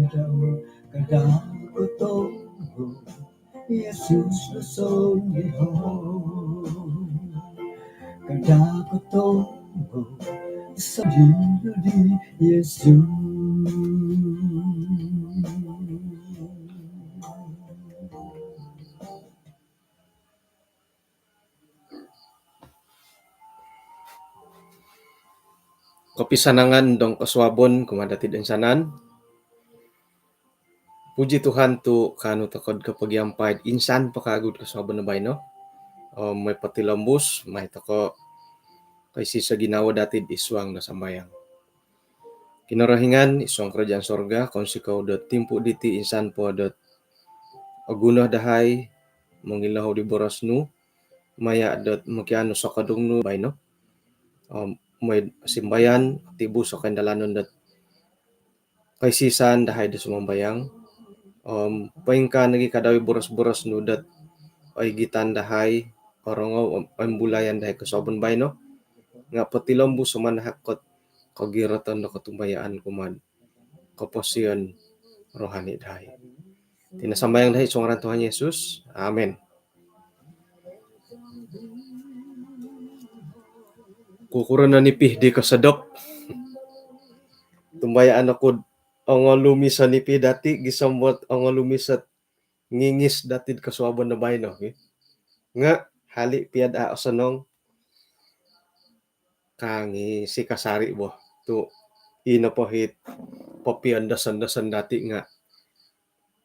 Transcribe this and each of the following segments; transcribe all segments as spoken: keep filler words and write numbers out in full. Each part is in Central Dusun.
Kada ku tonggo Yesus do songiho. Kada ku tonggo songiho di Yesus. Kopisanangan dong kosuabon kumaa dati toinsanan. Puji Tuhan tu kaanu tokou do kopogiampai insan po kawagu do kosuabon do baino. Om mooi potilombus, mai tokou koisiso ginawo dati id suang do sambayang. Kinorohingan id suang kerajaan sorga, kounsikou dot timpu diti insan po dot oguno dahai mongilohou di boros nu, maya dot mokianu sokodung nu baino. Om mooi simbayan, tibus o koindalanon dot koisisan dahai do sumambayang. Om poingkaa nogi kadau i boros-boros nu dot oigitan dahai, orongou om oimbulayan dahai kosuabon baino. Nga potilombus o manahak kot kogiroton do kotumbayaan kumaa koposion rohani dahai. Iti no sambayang dahai id suang ngaran Tuhan Yesus. Amin. Kukuro no nipi di kosodop. Tumbayaan oku do ongolumis o nipi dati gisom dot ongolumis o ngingis dati do kosuabon do baino, ki. Nga hali pia do a osonong kangisi kasari bo. Tu ino po it popiondoson-doson dati nga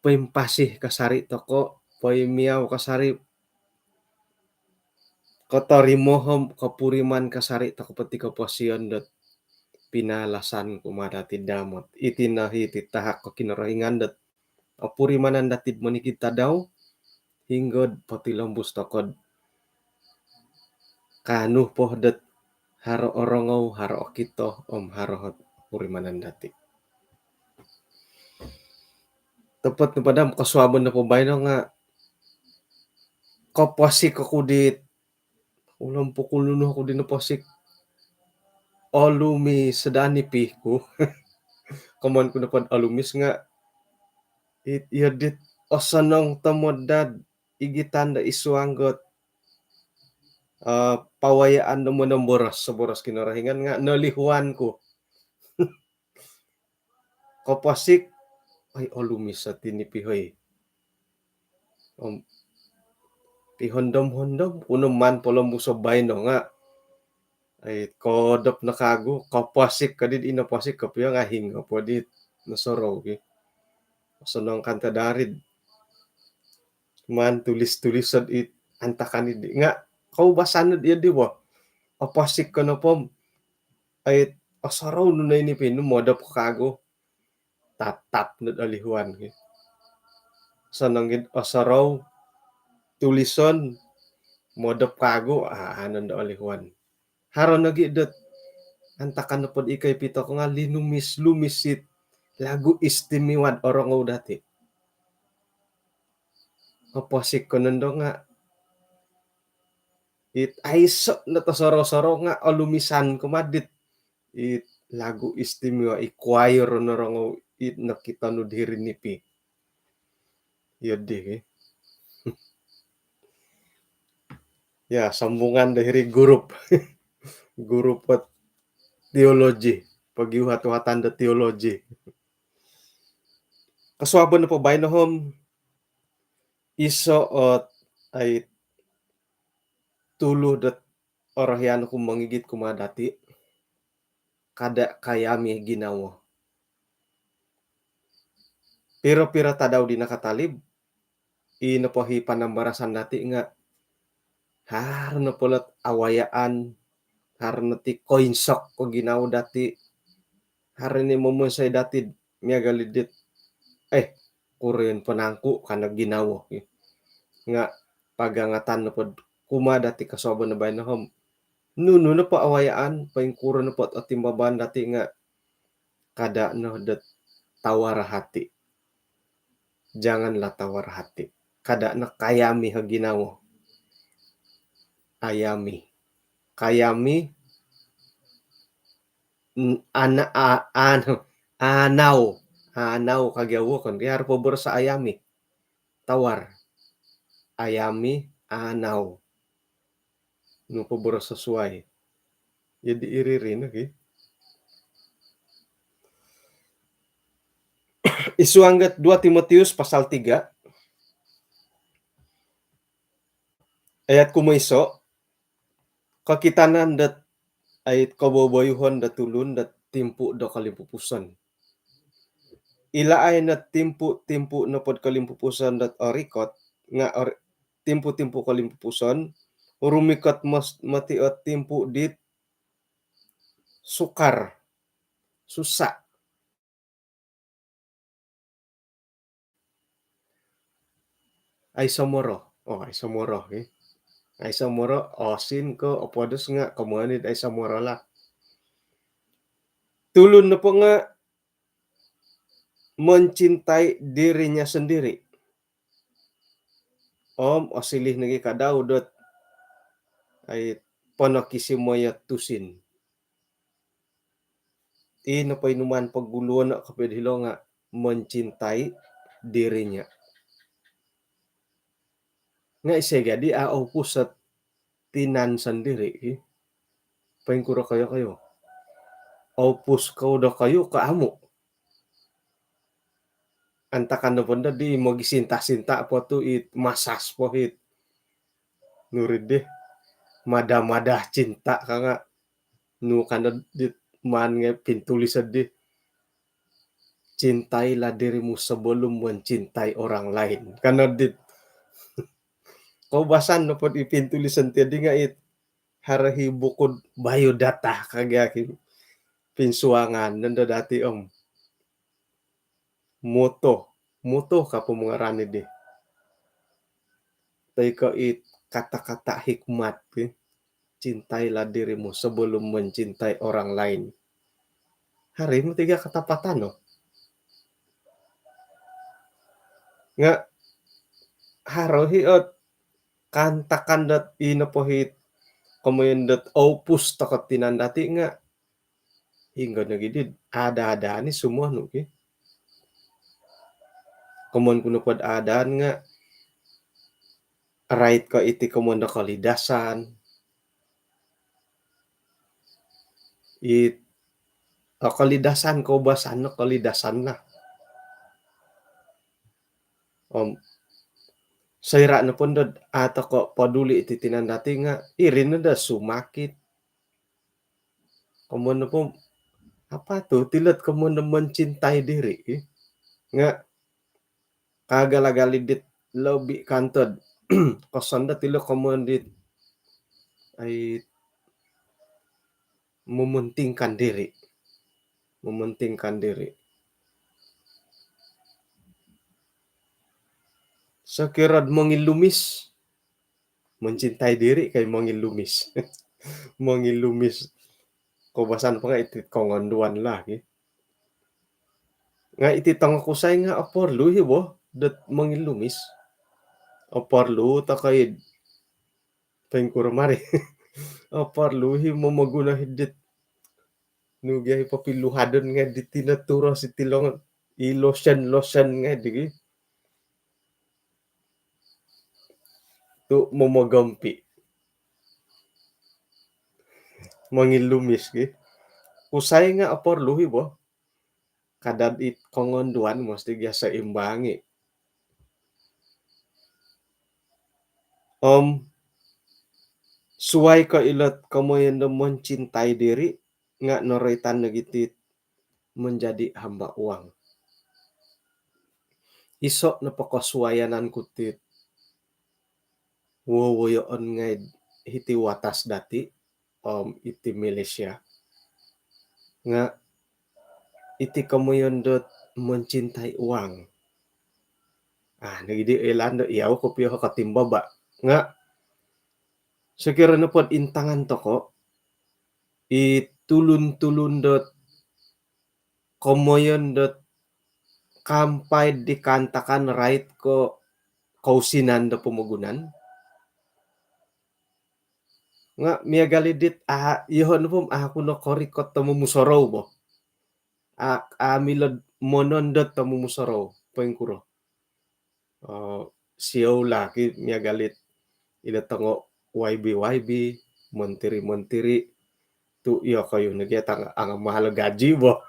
poimpasi kasari tokou, poimiau kasari, kotorimo om kopuriman kasari tokou po ti koposion dot pinalasan kumaa dati damot. Iti no it tahak ko Kinorohingan dot opurimanan dati do monikid tadau, hinggo do potilombus tokou do kaanu po dot haro orongou, haro okito om haro ot opurimanan dati. Topot nopo do kosuabon nopo baino nga koposik oku dit, ulun pukul nunu oku di noposik. Olumis o daa nipi ku. Komoyon ku nopo do olumis nga it, iyo dit osonong tomod dot igitan do id suang dot, eh, pawayaan do monomboros, soboros Kinorohingan nga nolihuan ku. Koposik, ai, olumis o ti nipi, hoi. Om pihondom-hondom ku no maan polombus o baino nga, ai, kodop no kawagu, koposik ko di, ino posik kopio nga hinggo po di nosorou, ki. Osonong kan tadau ri do maan tulis-tulis o di antakan di nga koubasanan di, di bo. Oposik ko nopo om, ai, osorou nu no i nipi nu modop ko kawagu. Tatap no do olihuan, ki. Osonong gid osorou, tulison, modop kawagu, a, anan do olihuan. Haro nogi dot antakan nopo do ikoi pito ko nga linumis-lumis it lagu istimewa do orongou dati. Oposik ko nondo nga it aiso no tosorou-sorou nga olumisan kumaa dit it lagu istimewa, i choir norongou it nokito nu diri nipi. Iyo di, ki. Ya, sambungan do hiri grup. Grup ot teologi. Pogiuhat-uhatan do teologi. Kosuabon nopo baino om iso ot, ai, tulu dot orohian oku mongigit kumaa dati, kada kayami ginawo. Piro-piro tadau di nakatalib, i nopo i panambarasan dati nga haro nopo lot awayaan, haro no ti koinsok ko ginawo dati, haro ni momonsoi dati miagal dit, eh, kurin penangku kana ginawo. Nga pagangatan nopo kumaa dati kosuabon baino om, nunu nopo awayaan, poingkuro nopo otimbaban dati nga kada no dot tawar hati. Janganlah tawar hati. Kada no kayami o ginawo. Ayami. Kayami, n-, ana-, a-, an-, anau. anau kagi au wokon. Kaya haro po boros ayami. Tawar. Ayami, anau. Nu po boros suai. Jadi iri-iri no ki. Id suang dot dua Timotius pasal tiga. Ayat kumoiso, kokitanan dot ai koboboyuhon dot tulun dot timpu do kolimpupuson. Ilo ai no timpu-timpu nopo do kolimpupuson dot orikot, nga or-, timpu-timpu kolimpupuson, rumikot mos-, moti o timpu dit sukar, susah. Aiso moro. Oh, aiso moro, eh. Aiso moro, osin ko opodos nga komoyon id aiso moro lah. Tulun nopo nga mencintai dirinya sendiri. Om osilih nogi kadau dot ai ponokisimoyo tusin. Ino po inuman poguluon no kopio dilo nga mencintai dirinya. Nga isai gadi a oupus ot tinan sendiri, ki. Poingkuro koyo-koyo. Oupus kou dokoyu ko amu. Antakan do pondo di mogisinta-sinta po tu it masas po it. Nuri dih. Mada-mada cinta ka nga. Nu kano dit maan ngai pintulis di. Cintailah dirimu sebelum mencintai orang lain. Kano dit. Koubasan nopo di pintulis ti di nga it. Haro hi buku biodata kagi aki pinsuangan nondo dati om. Moto, moto ka po ngaran di. Toi ko it kata-kata hikmat, ki. Cintailah dirimu sebelum mencintai orang lain. Haro i moti gia katapatan no. Nga haro hi ot kaantakan dot ino po hit komoyon dot oupus toko tinan dati nga hinggo nogi di ada-ada ni semua nu ki. Komoyon ku nopo dot adaan nga rait ko iti komoyon do kolidasan. It, oh, kolidasan, koubasan no kolidasan lah. Om soira nopo ndo a toko poduli iti tinan dati nga iri no do sumakit. Komoyon nopo apa tu tilot komoyon do mencintai diri, eh. Nga kaagal-agal i dit lobi kantod. Kosondot ilo komoyon dit ai mementingkan diri. Mementingkan diri. Sokiro mongilumis, mencintai diri kai mongilumis. Mongilumis. Koubasan po nga iti kongonduan lah, ki. Nga iti tongokusai nga oporlu hi bo dot mongilumis. Oporlu toko i poingkuro mari. Oporlu hi momoguno hi dit. Nu gia hi popiluhadon ngai di tino turos iti longon. I lotion, lotion ngai di gi. Tu momogompi. Mongilumis gi. Kusai nga oporlu hi bo. Kada it kongonduan mesti gia seimbangi. Om suai ko ilot komoyon do mencintai diri nga noroitan nogi ti menjadi hamba uang. Iso nopo kosuayanan ku ti wowoyoon ngai hiti watas dati om iti Malaysia. Nga iti komoyon dot mencintai uang. Ah, nogi di ilaan do iyau kopio ho kotimbaba. Nga sokiro nopo dot intangan toko i tulun-tulun dot komoyon dot kaampai di kaantakan rait ko kousinan do pomogunan. Nga miagal i dit, ah, iyoho nopo om, ah, aku no korikot do momusorou bo. Ah, ah, milo monondot tomu musorou, poingkuro. Eh, siou lagi miagal it ilo tongo Y B Y B, menteri-menteri tu' iyokoyu nogi tang angamahal gaji bo.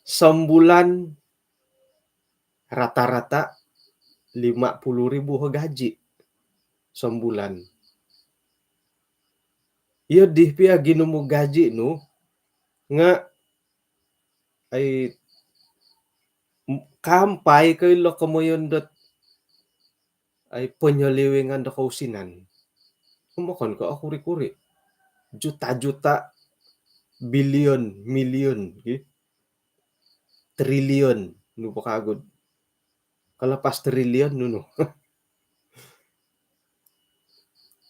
Sombulan rata-rata lima puluh ribu gaji sombulan. Iyo dih pia ginumu gaji nu nga' ai, kampai ko ilo komoyon dot ai ponyoliwingan do kousinan. Om okon ko okuri-kuri. Juta-juta, bilion, milion, ki. Trilion nu po kaagu'd. Kalapas trilion nunu.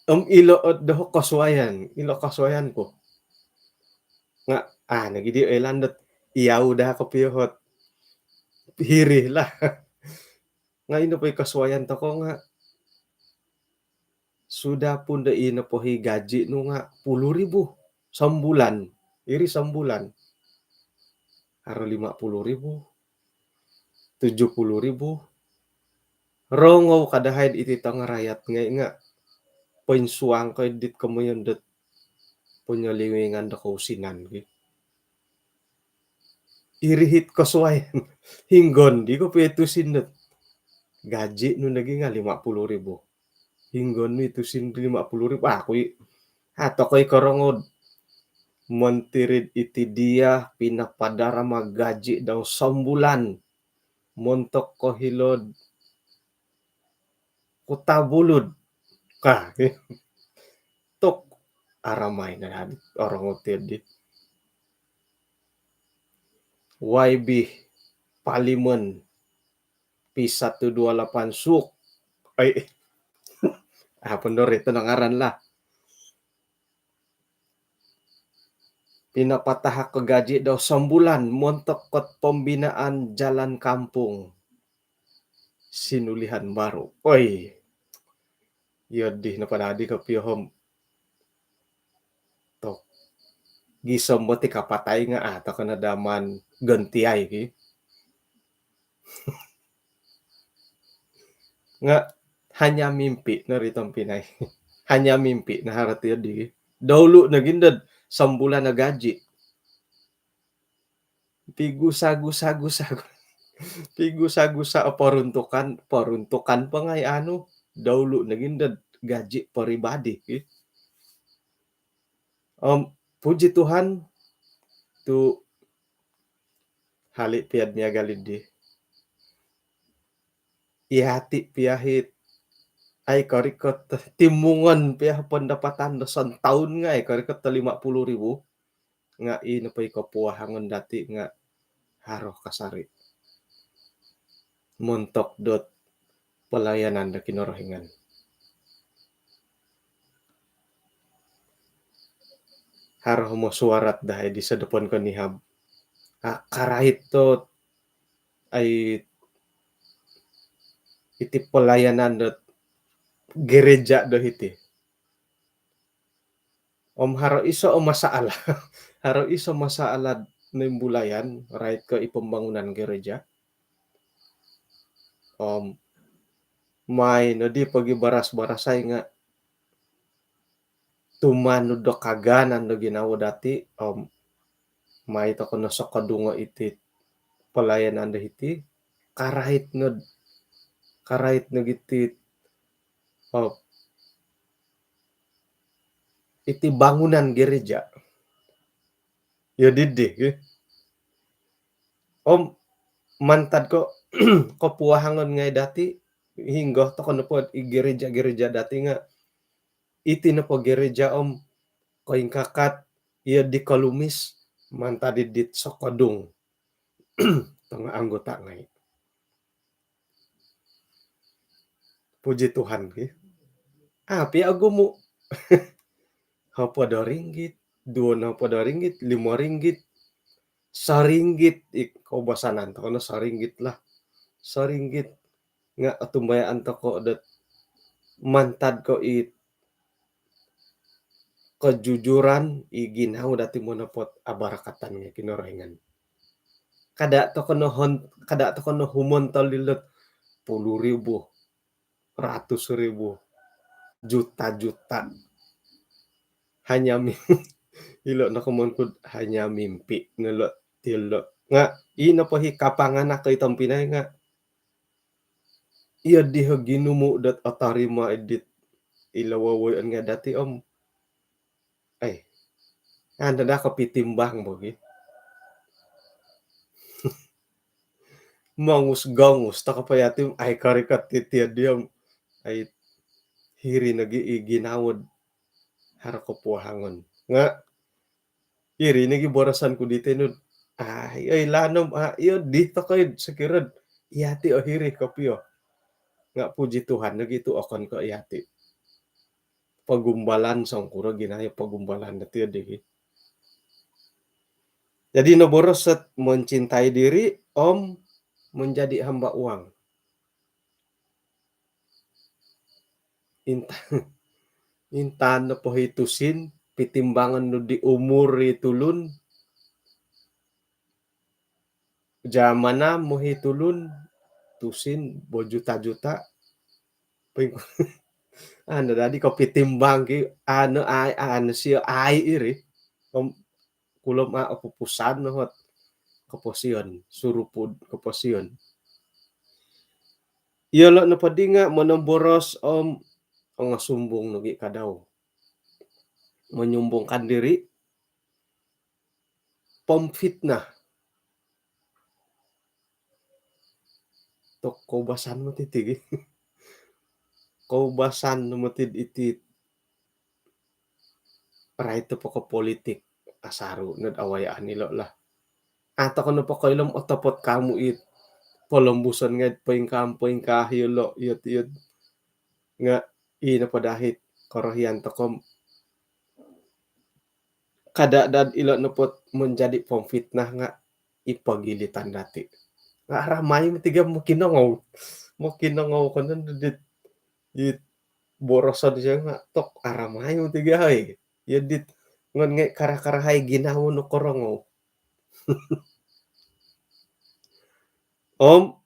Om ilo ot doho kosuaian, ilo kosuaian ku. Nga' ah, nogi di oilaan dot iyau daa kopio ot hiri lah. Nga' ino po i kosuaian toko nga' sudah pun do ino po i gaji nu nga' puluh ribu sombulan. Iri sombulan. Haro lima puluh ribu, tujuh puluh ribu. Rongou ka dahai'd iti tongo rayat ngai' nga' poinsuang ko i dit komoyon dot ponyoliwingan do kousinan ki. Iri it kosuaian. Hinggon di kopio i tusin dot gaji nu nogi nga' lima puluh ribu. Hinggon nu i tusin lima puluh ribu. Ah, kui. Ah, toko i korongou'd. Menteri iti dia pinapadarama gaji dau sombulan. Montok ko hilo'd Kota Belud. Ka, ki. Tok aramai no dadi orongou ti di. Y B Parlimen P satu dua lapan Suk. Ai. Apa ndori tu ngaran lah. Pinapatahak ko gaji dau sombulan montok kot pembinaan jalan kampung Sinulihan Baru. Oi. Iyo dih nopo dadi kopio om. Tok. Gisom bo ti kapatai nga' ah, toko no daman gantiai ki. Nga' hanya mimpi no ri tompinai. Hanya mimpi no haro ti di. Daulu nogi ndo'd sombulan no gaji. Pigusa-gusa-gusa. Pigusa-gusa peruntukan, peruntukan po ngai' anu. Daulu nogi ndo'd gaji peribadi ki. Om puji Tuhan tu' hali' pia'd miagal di. Iyati' pia it ai korikot timungon pia pendapatan do sontoun nga' ai korikot do lima puluh ribu. Nga' ino po i kopuahangon dati' nga' haro kasari' montok dot pelayanan do Kinorohingan. Haro mesyuarat dahai di sodopon konihab. Ah, karait dot ai iti pelayanan dot gereja do hiti. Om haro iso o masalah. Haro iso masalah nimbulayan rait ko i pembangunan gereja. Om mai nodi pogibaras-barasai nga' tumanud do kagaanan do ginawo dati', om mai toko no sokodungo' iti pelayanan do hiti, karait nod, karait nod iti, om iti bangunan gereja. Iyo didi ki. Om mantad ko kopuahangon ngai' dati', hinggo toko nopo i gereja-gereja dati' nga' iti nopo gereja om koingkakat iyo di kolumis mantad dit sokodung tongo anggota ngai'. Puji Tuhan ki. Api ogumu'. Hopod o ringgit, duo nohopod o ringgit, limo ringgit, soringgit, i koubasanan toko no soringgit lah. Soringgit nga' otumbayaan toko dot mantad ko i kejujuran i ginawo dati monopot abarakatan ngai Kinorohingan. Kada tokou no hon-, kada tokou no humontol dilot puluh ribu, ratus ribu, juta-juta. Hanya mi-, ilo no komon kud hanya mimpi nelo tilo. Nga ino po hi kapanganak ko i tompinai nga iyo diho ginumu dot otorimo edit ilo wowoyon nga dati om. Ai, anda da kopitimbang bogi. Mongus gongus toko po yati om ai korikot titi diom. Ai, hiri nogi i ginawod haro kopuahangon. Nga iri nogi boroson ku di tinud. Ai, oi lanom, ah, iyo di tokoi sokirod. Iyati ohiri kopio. Nga puji Tuhan nogi tu okon ko iyati. Pogumbalan songkuro ginayo pogumbalan dati di. Jadi noboros sot mencintai diri om menjadi hamba uang. Inta-, intaan nopo hi tusin, pitimbangan nu di umur i tulun, zaman mo hi tulun, tusin, bojuta-juta. Ping-, anda dadi kopitimbang ki, anu ai, anu sio ai iri. Om kulom a opupusan no hot koposion, surupud koposion. Iyolo nopo di nga monomboros om ongosumbung nogi kadau. Menyumbungkan diri, pemfitnah. Tok koubasan moti ti gi. Koubasan moti iti rait to poko politik asaru nod awayaan ilo lah. Atau kono poko ilom otopot kamu it polombuson ngai poingkaa, poingkaa iyolo, iyot, iyot. Nga ino po dahit korohian tokom kada dad ilo nopot menjadi pemfitnah nga ipogilitan dati. Nga aramai moti gia mokinongou. Mokinongou konon dit, dit boroson sia nga tok aramai moti gia hai. Ya dit ngon ngai kara-kara hai ginawo no korongou. Om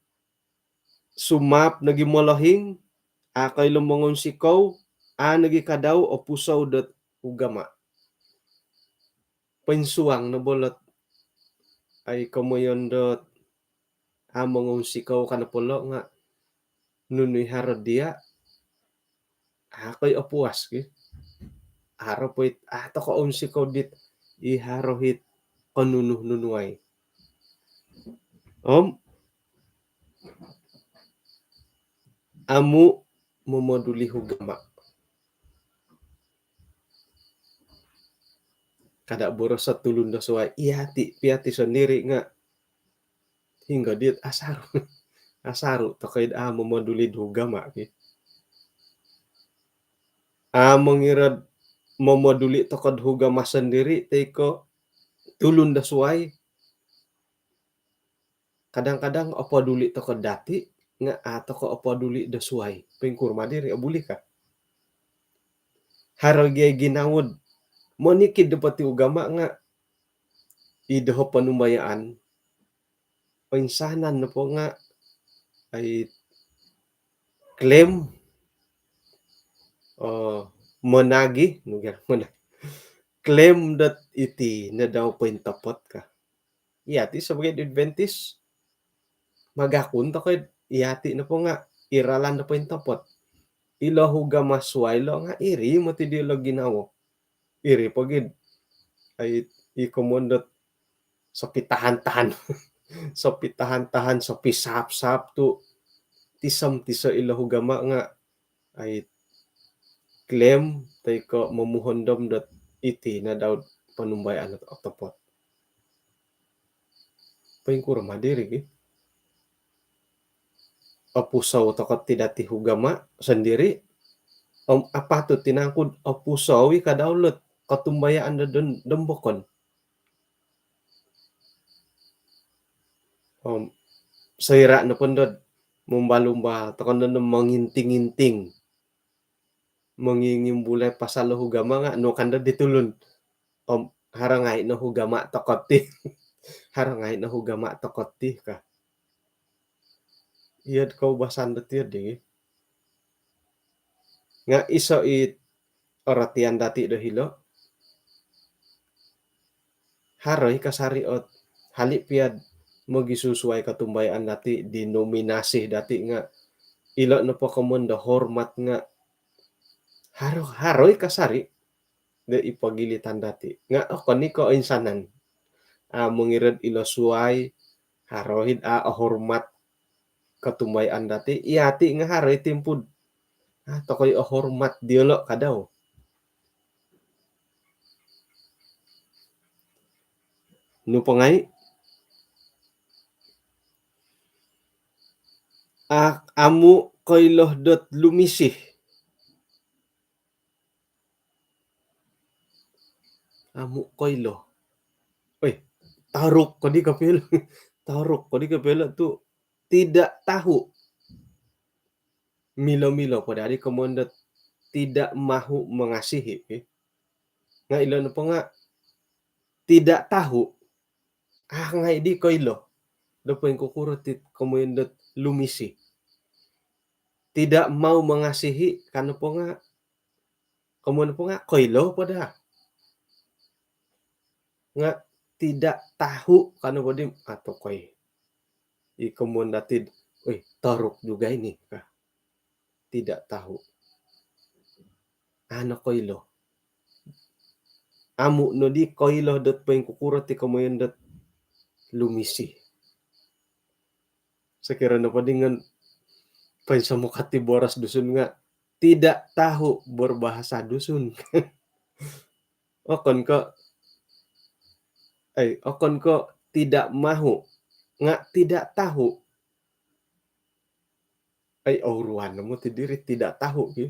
sumap nogi molohing, a koilo mongounsikou, a nogi kadau opusou dot ugama. Poinsuang no bolot ai komoyon dot a mongounsikou kana polo nga nunu i haro dia, a koi opuas ki. Haro poit a toko ounsikou dit i haro hit konunu-nunu ai. Om amu momoduli hugama. Kada boroso tulun do suai, iyati, piati sondiri nga hinggo dit asaru. Asaru tokoid a momoduli hugama ki. A mongirod momoduli tokod hugama sondiri toi ko tulun do suai. Kadang-kadang opoduli toko dati nga a toko opoduli do suai. Poingkuro ma diri obuli ka. Haro gia ginawod monikid do poti ugama nga i doho ponumbayaan. Oinsanan nopo nga ai klaim, oh, monagih, nuger monagih. Klaim dot iti no dau pointopot ka. Iyati sebagai Adventist, magakun tokoid iyati nopo nga i ralan do pointopot. Ilo hugama suai lo nga iri moti di lo ginawo. Iri pogid ai i komon dot sopitahan-tahan, sopitahan-tahan, sopisap-sap tu tisom tiso ilo hugama nga ai klaim toi ko momuhondom dot iti no dau ponumbayaan dot otopot. Poingkuro ma diri ki. Opusou toko ti dati hugama sondiri. Om apatut tinangkud opusou i kadau lot kotumbayaan do don-, dombokon. Om soira nopo ndod mumbal-umbal toko ndod monginting-inting. mongingimbulai pasal do hugama nga' nu kan do di tulun. Om haro ngai' no hugama toko' ti. Haro ngai' no hugama toko' ti ka. Iyo koubasan do tiyo di. Nga' iso i orotian dati' do hilo'. Haro i kasari' ot hali' piya'd mogisusuai kotumbayaan dati', denominasi dati' nga' ilo' nopo komoyon do hormat nga' haro, haro i kasari' do i pogilitan dati'. Nga' okon i ko' insanan. A, mongirad ilo suai, haro i'd a' ohormat kotumbayaan dati', iyati' nga' haro i timpu'd a' toko' i ohormat diyolo' kadau. Nu po ngai', a, amu' koilo dot lumisi. Amu' koilo. Oi, taruk ko di kopio. Taruk ko di kopio tu' tidak tahu. Milo-milo po dadi komoyon dot tidak mahu mengasihi, eh. Nga' ilo nopo nga' tidak tahu. A, ngai' di koilo do poingkukuro ti komoyon dot lumisi. Tidak mau mengasihi, ka nopo nga', komoyon nopo nga' koilo po daa. Nga' tidak tahu, ka nopo di, a, tokoi. I komoyon dati'd, oi, taruk juga ini, ka. Tidak tahu. A' no koilo. Amu' nodi koilo dot poingkukuro ti komoyon dot lumisi. Sokiro nopo di ngan poinsomokat i boros Dusun nga' tidak tahu berbahasa Dusun. Okon ko', ai, okon ko' tidak mahu, nga' tidak tahu. Ai, ouruan no moti diri tidak tahu ki.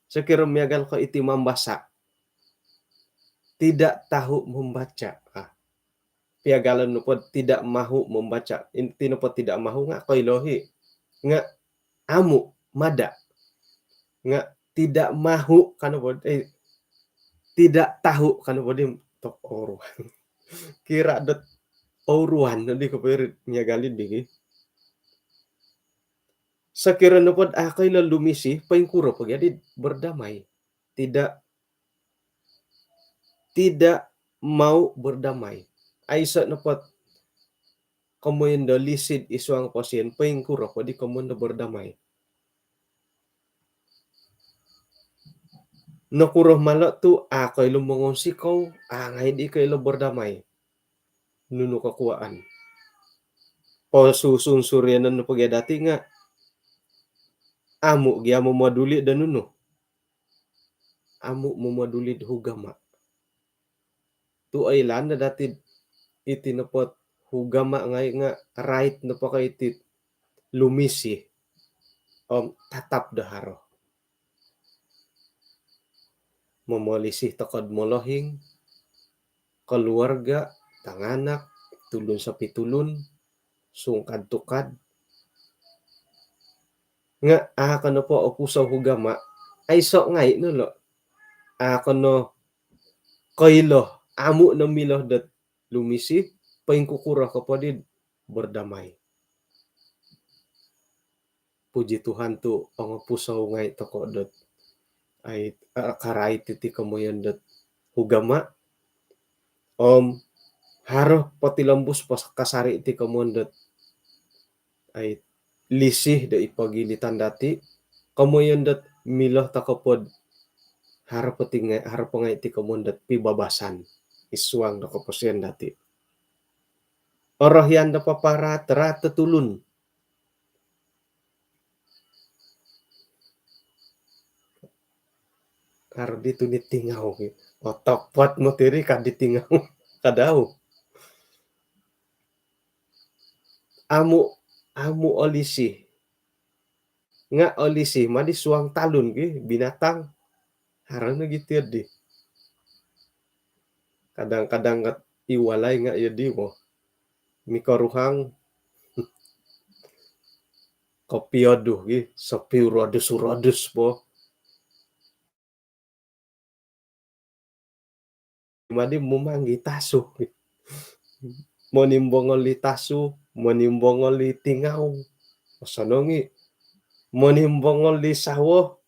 Sokiro miagal ko' iti mambasa'. Tidak tahu membaca. A, piagalan nopo tidak mahu membaca. Iti nopo tidak mahu nga' koilo i. Nga' amu', mada'. Nga' tidak mahu, ka nopo, eh, tidak tahu, ka nopo di, tok ouruan. Kira dot ouruan nodi kopio iri miagal di ki. Sokiro nopo'd a' koilo lumisi, poingkuro po gia di berdamai. Tidak, tidak mau berdamai. Aiso' nopo't komoyon do lisi'd i suang koposion, poingkuro po di komoyon do berdamai. Nokuro malo' tu' a' koilo mongounsikou, a' ngai' di koilo berdamai. Nunu kokuaan. Posunsurianan nopo gia dati' nga' amu' gia momoduli' do nunu. Amu' momoduli' do hugama'. Tu' oilaan no dati'd iti nopo't hugama' ngai' nga' rait nopo ko' iti't lumisi om tatap do haro. Momolisi toko'd molohing, keluarga, tanganak, tulun sopitulun, sungkad tukad. Nga' a' ko nopo opusou hugama', aiso' ngai' no lo'. A' ko no koilo, amu' no milo dot lumisi, poingkukuro ko po di berdamai. Puji Tuhan tu' ongopusou ngai' toko' dot ai, a, karait iti komoyon dot hugama'. Om haro potilombus pos kasari' iti komoyon dot ai, lisi do i pogilitan dati', komoyon dot milo toko' po'd haro po ti ngai', haro po ngai' iti komoyon dot pibabasan i suang do koposion dati'. Orohian do paparaat-raat do tulun. Haro di tuni tingau ki. Otopot moti iri ka di tingau. Kadau. Amu', amu' olisi. Nga' olisi madi suang talun ki, binatang. Haro no giti di. Kadang-kadang kat i walai nga' iyo di mo. Mikoruhang. Kopiodu ki, sopiurodus-urodus po. madi mumanggi tasu. Monimbongol di tasu, monimbongol di tingau. Osonong i. Monimbongol di sawo,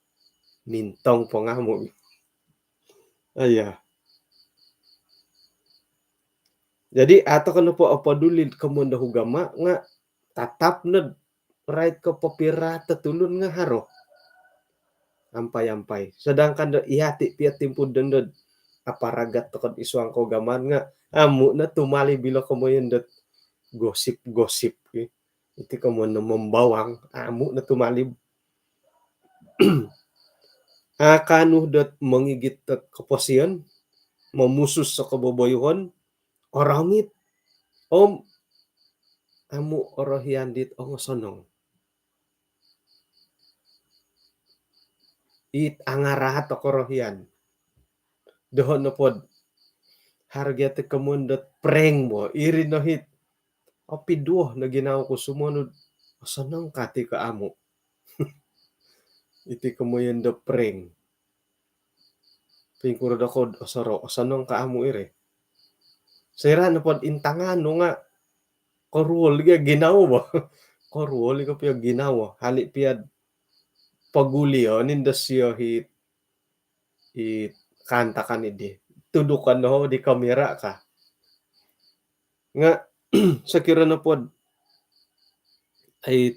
mintong po nga amu. Aya. Jadi, a' toko nopo opoduli komoyon do ugama nga tatap nod rait ko popiraat o tulun nga haro. Ampai-ampai. Sedangkan do iyati pia timpu dondo aparagat toko id suang kougamaan nga amu no tumalib ilo komoyon dot gosip-gosip, ki. Iti komoyon do membawang, amu no tumalib. A' kaanu dot mongigit dot koposion, momusus o koboboyuhon, orongit. Om amu orohian dit ongosonong. It angaraat o korohian. Doho nopod harga ti komoyon dot prank bo. Iri no hit. Opiduo no ginawo ku sumonud. Osonong ka ti ko amu. Iti komoyon do prank. Pingkuro do kod osorou, osonong ka amu iri. Soira nopod intangan nu nga koruol gia ginawo bo. Koruol i kopio ginawo. Hali pia pogulio nindo sio hit, hit kaantakan idi. Tudukon doho di kamera ka. Nga sokiro nopod ai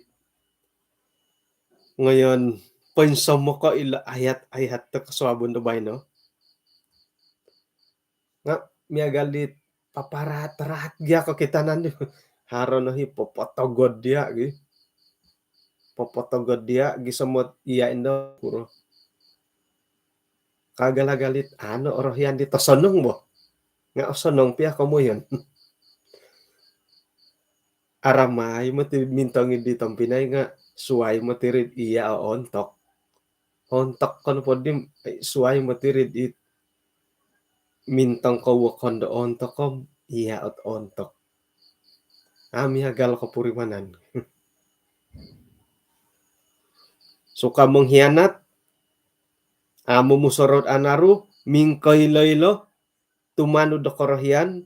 ngoyon poinsomoko ilo ayat-ayat do kosuabon do baino. Nga miagal di paparaat-raat gia kokitanan di. Haro no hi popotogod dia gi. Popotogod dia gi somot iya indo puro. Kaagal-agal it ano orohian di tosonong bo. Nga osonong pia komoyon. Aramai moti mintong di tompinai nga suai moti rid iya o ontok. Ontok kon podim, ai, suai moti rid it mintong ko wokon do ontok om iya ot ontok. A' miagal kopurimanan. Suka mengkhianat, amu musorou anaru, mingkoilo-ilo, tumanud do korohian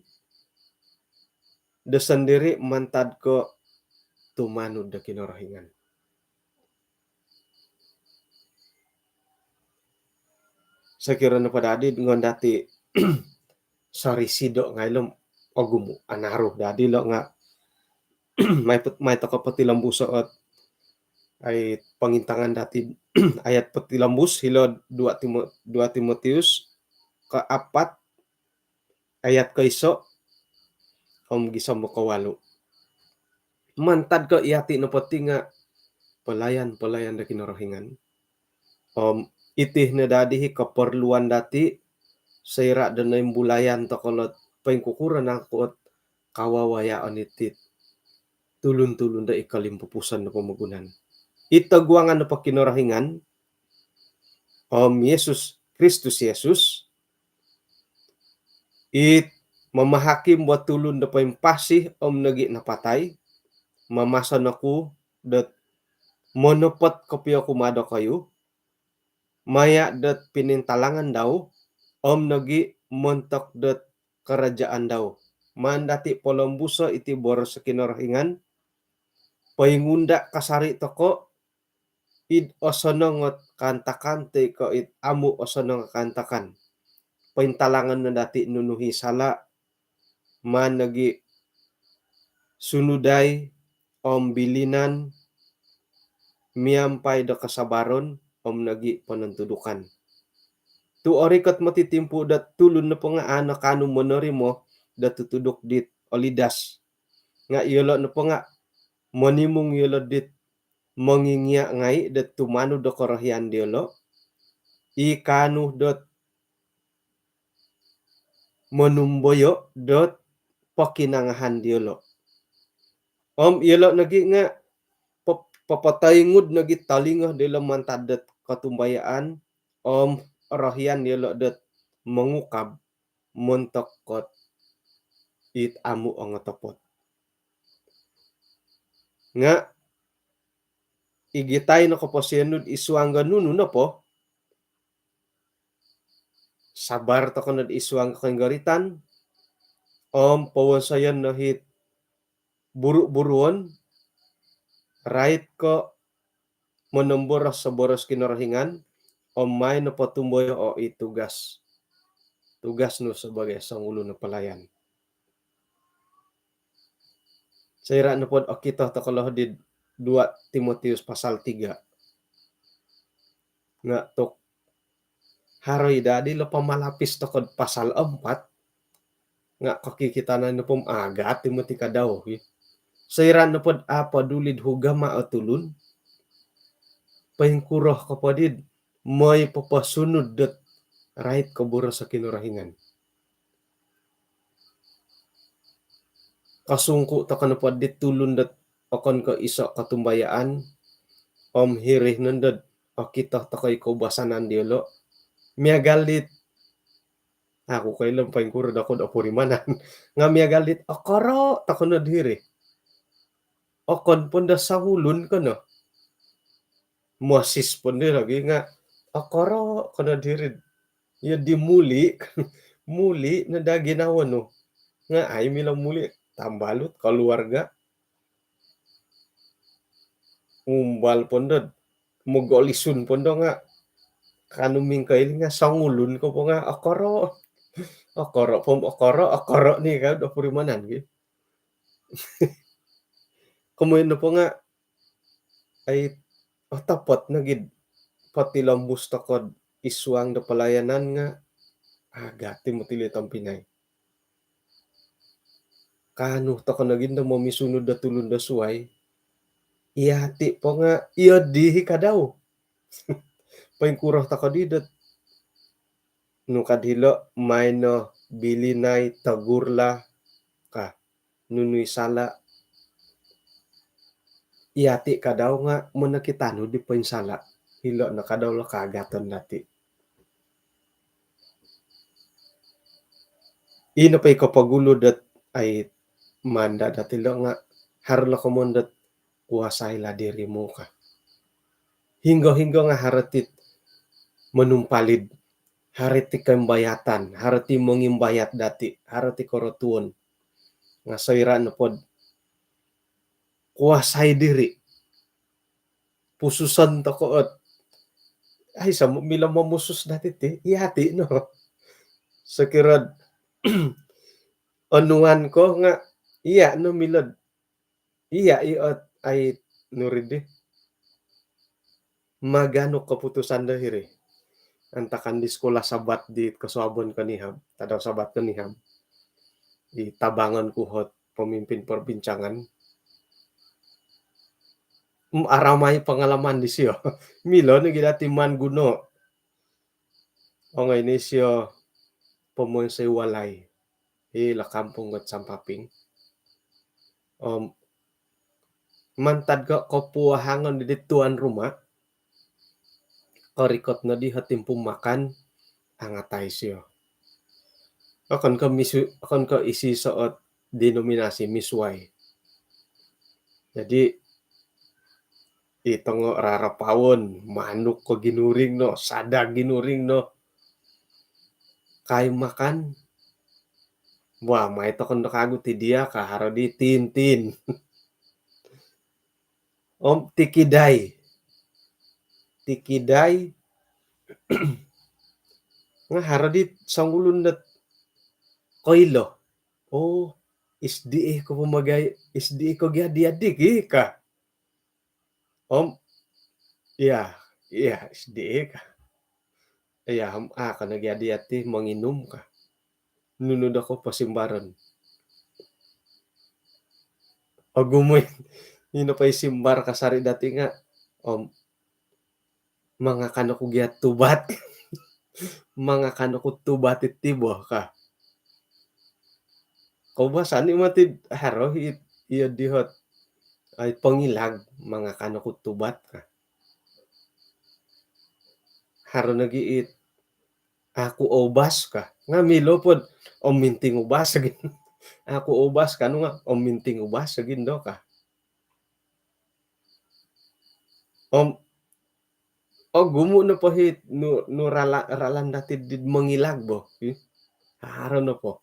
do sondiri mantad ko tumanud do Kinorohingan. Sokiro nopo dadi ngon dati sorisido ngai lo ogumu anaru dadi lo nga mai pet-, mai toko potilombuso ot ai pongintangan dati ayat potilombus hilo dua Timo-, dua Timotius kaapat ayat koiso om gisom kowalu. Mantad ko iyati nopo ti nga pelayan-pelayan do Kinorohingan. Om iti no dadi hi keperluan dati soira do noimbulayan toko lo poingkukuro nangku ot kawawayaon iti tulun-tulun do id kolimpupuson do pomogunan. Id toguangan do Kinorohingan om Yesus Kristus Yesus, it mamahakim bo tulun do poimpasi om nogi napatai, mamason oku dot monopot kopio kumaa dokoyu, maya dot pinintalangan dau om nogi montok dot karajaan dau. Maan dati polombuso iti boros Kinorohingan, poingunda kasari toko id osonong ot kaantakan toi ko id amu osonong kaantakan. Pointalangan no dati nunu hi sala, maan nogi sunudai om bilinan miampai do kasabaron om nogi ponontudukan. Tu orikot moti timpu dot tulun nopo nga a' no kaanu monorimo do tutuduk dit olidas. Nga iyolo nopo nga monimung iyolo dit mongingia ngai dot tumanud do korohian diolo, i kaanu dot monumboyo dot pokinongohon diolo. Om iyolo nogi nga pop-, popotoingud nogi tolingo diolo mantad dot kotumbayaan om orohian iyolo dot mongukab montok kot it amu ongotopot. Nga igitai no koposion nu id suang do nunu nopo, sabar tokou nod isuang koinggoritan om powonsoyon no hit buru-buruon, rait ko monomboros o boros Kinorohingan om mai no potumboyo o i tugas, tugas nu sebagai songulun o pelayan. Soira nopod okito tokou lo di dua Timotius pasal tiga, nga tok haro i dadi lo pamalapis tokod pasal empat, nga kokikitanan nopo om agat i moti kadau ki. Soira nopod apadulid hugama o tulun, poingkuro ko podid moi poposunud dot rait ko boros o Kinorohingan. Kasungku tokou nopo dit tulun dot okon ko iso kotumbayaan om hiri nondod okito tokou i koubasanan diolo, miagal dit, aku koilo poingkuro dokou do purimanan, nga miagal dit okoro tokou nod hiri. Okon pun do songulun kono, mosis pun di lagi nga okoro kono diri. Iyo di muli, muli no dagi nawo nu. Nga ai milo muli, tambalut keluarga. Umbal pun do, mogolisun pun do nga kanu mingkoiling nga songulun ko po nga okoro. Okoro pom okoro, okoro ni ka do purimanan ki. Komoyon nopo nga ai otopot nogi potilombus tokod isuang do pelayanan nga agat i moti lo tompinai. Kanu tokou nogi do momisunud do tulun do suai. Iyati po nga iyo di hi kadau. Poingkuro tokou di dot nu kad hilo, mai no bilinai, tegurlah ka. Nunu i sala, iyati kadau nga monokitanu di poinsala. Hilo no kadau lo kaagaton dati. Ino po i kopogulu dot ai manda dati lo nga haro lo komon dot kuasailah dirimu ka. Hinggo-hinggo nga haro ti monumpalid, haro ti koimbayatan, haro ti mongimbayat dati, haro ti korotuon. Nga soira nopod kuasai diri, pususon tokou ot ai samo milo momusus dati ti, iyati no. Sokiro onuan ko nga iya no milo, iya i ot ai nuri di maganu keputusan do hiri. Antakan di sekolah Sabat di kosuabon konihab, tadau Sabat konihab, di tabangon ku hot pemimpin perbincangan. Aramai pengalaman disio. Milo nogi dati maan guno. Ongoi no isio pomonsoi walai hilo kampung got Sampaping. Om mantad ko kopuahangon di tuan rumah, korikot no di ho timpu makan, angatai sio. Okon ko misu, okon ko isi soot denominasi misuai. Jadi i tongo rarapaon, manuk ko ginuring no, sada ginuring no. Kai makan, wah, mai tokou do kagu ti dia ka, haro di tintin. Om tikidai. Tikidai nga haro di songulun dot koilo. Oh, S D A ko pamagai, S D A ko gia dia di ki ka. Om iya, iya, S D A ka. Iya, om a kana gia dia ti monginum ka. Nunu do ko posimbaron. Ogumu i, ino po i simbar kasari dati nga om mangakan oku gia tubat. Mangakan oku tubat iti bo ka. Koubasan i moti haro i, iyo di hot ai pongilag, mangakan oku tubat ka. Haro nogi it aku oubas ka. Nga milo pod om minting ubas lagi. Aku oubas ka nu nga om minting ubas lagi ndo ka. Om Ogumu' nopo hi nu, nu rala-, ralan dati' di mongilag bo. Hi. Haro nopo.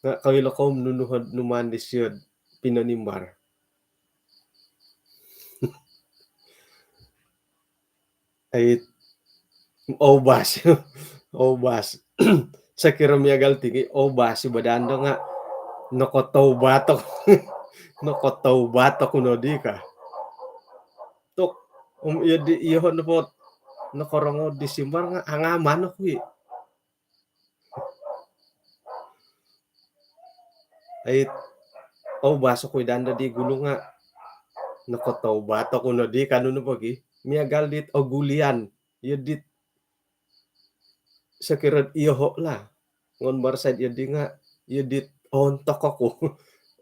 Nga' koilo kou nunu hod numaan disio'd pinonimbar. Ai, oubas. Oubas. Sokiro miagal ti ki, oubas i badan do nga' nokotoubat oku. Nokotoubat oku nodi ka. Tok, om iyo di, iyoho' nopo nokorongou di simbar nga' angaman oku i. Ai, oubas oku i dando di gulu nga' nokotoubat oku nodi ka nunu po gi. Miagal dit ogulian. Iyo dit sokiro iyoho' lah. Ngon barasaid iyo di nga', iyo dit ontok oku.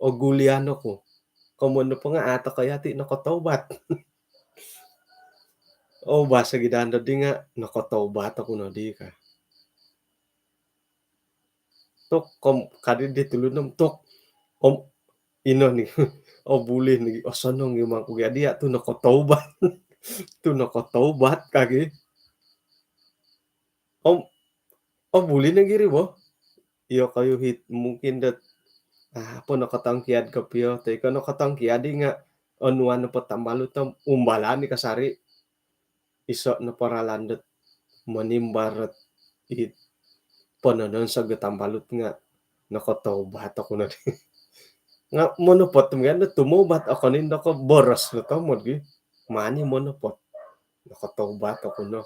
Ogulian oku. Komoyon nopo nga' a' toko' yati' nokotoubat. Oubas ogi dando di nga' nokotoubat oku nodi ka. Tok, kom, kadi di tulun om tok. Om ino ni. O buli ni, osonong i mangku gi, adi a' tu nokotoubat. Tu nokotoubat ka gi. Om, o buli nogi ri bo. Iyokoyu hiti mungkin dot, ah, apo nokotongkiad kopio, toi ko nokotongkiad i nga' onuan nopo tambalut om umbalan i kasari. Iso' nopo ralan dot monimbar dot i ponononsog o tambalut nga' nokotoubat oku nodi. Nga' monopot miagal dot tumoubat, okon i' nondo ko boros no tomod gi. Mani monopot. Nokotoubat oku no.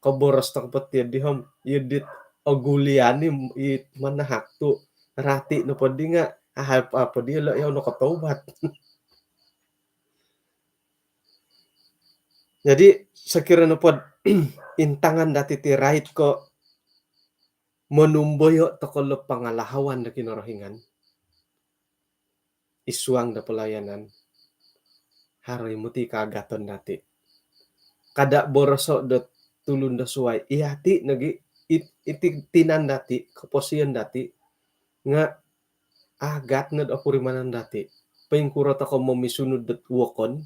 Koboros toko po ti di om, iyo dit ogulian i, i manahak tu' rati nopo di nga' ahal apo di lo' iyau nokotoubat. Jadi, sokiro nopod intangan dati' ti rait ko' monumboyo' toko' lo pangalahawan do Kinorohingan id suang do palayanan, haro i' moti kaagaton dati'. Kada' boroso' do tulun do suwai, iyati' nogi', it-, iti tinan dati', koposion dati', nga' agat nod opurimanan dati'. Poingkuro toko' momisunud dot wokon,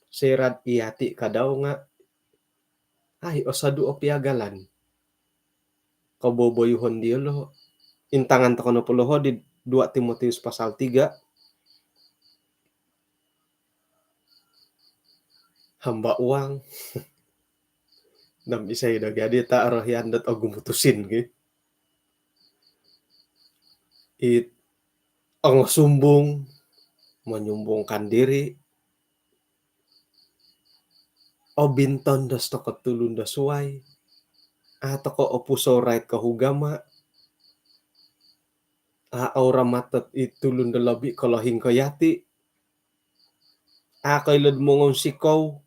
soira'd iyati' kadau nga' ai, osodu' o piagalan. Koboboyuhon diyolo'. Intangan toko' nopo loho' di dua Timotius pasal tiga. Hamba uang. Nam isai do gadi ta' orohian dot ogumu' tusin gi. It ongosumbung, menyumbungkan diri, obintondos toko' tulun do suwai, a' toko' opusou rait ko ugama, a' ouramatot i tulun do lobi' kolohing ko yati', a' koilo'd mongounsikou,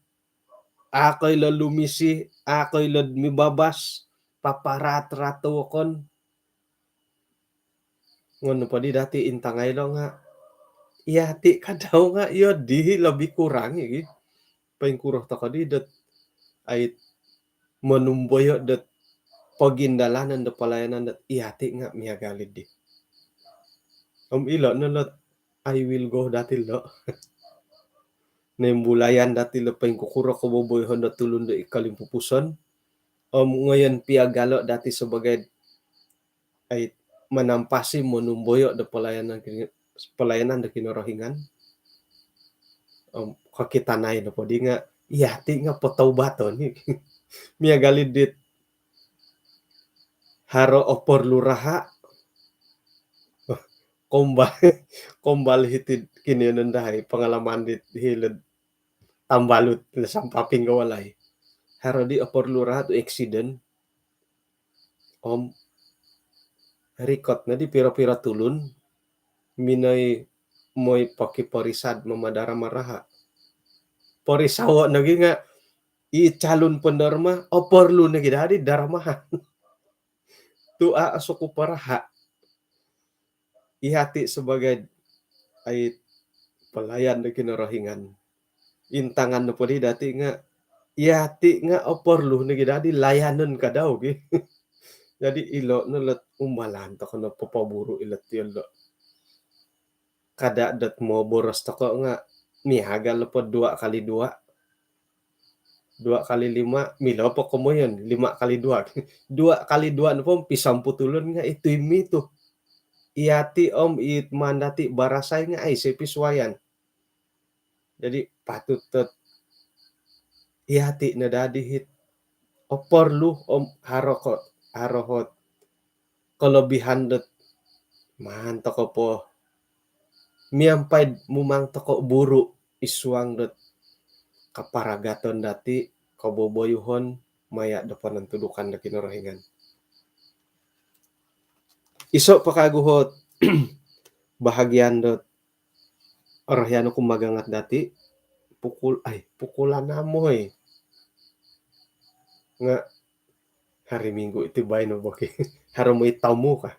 a' koilo lumisi, a' koilo'd mibabas, paparaat-raat o wokon. Ngono po di dati' intangai lo nga', iyati' kadau nga' iyo di lobi kurang i' gi. Poingkuro toko' di dot ai monumboyo' dot pogindalanon do palayanan dot iyati' nga' miagal i' di. Om ilo' no lot I will go dati' lo'. Noimbulayan dati' lo' poingkukuro koboboyohon do tulun do id kolimpupuson. Om ngoyon piagalo' dati' sabagai ai manampasi monumboyo' do palayanan, palayanan do Kinorohingan. Om kokitanai nopo di nga' iyati' nga' potoubaton i'. Miagal i' dit haro oporlu raha'. Kombal, kombal hiti'd kinoiyonon dahai pangalaman dit hilo'd tambalut lo sampaping ko walai. Haro di oporlu raha' tu eksiden. Om rikot nodi piro-piro tulun minoi moi pokiporisad mamadarama raha'. Porisawo' nogi nga' i calon penderma oporlu nogi dadi daramahan. Tu' a' osukup o raha'. Iyati' sabagai ai palayan do Kinorohingan, intangan nopo di dati' nga' iyati' nga' oporlu nogi dadi layanon kadau gi. Jadi ilo' no lot umbalan toko' no popoburu' ilo' tiyo lo'. Kada' dot moboros toko' nga' miagal po dua kali dua. Dua kali lima, milo po komoyon, lima kali dua. Dua kali dua nopo pisamputulon nga itu imi tu. Iyati om it maan dati barasai nga aiso pisuayan. Jadi patut dot iyati no dadi it oporlu om haro ko, haro ot kelebihan dot maan toko po miampai mumang toko buru id suang dot kaparagaton dati, koboboyuhon maya do ponontudukan do Kinorohingan. Iso po kagu ot bahagian dot orohian oku magangat dati, pukul, ai, pukul anam oi. Nga hari Minggu iti baino bo ki. Haro moi tamu ka.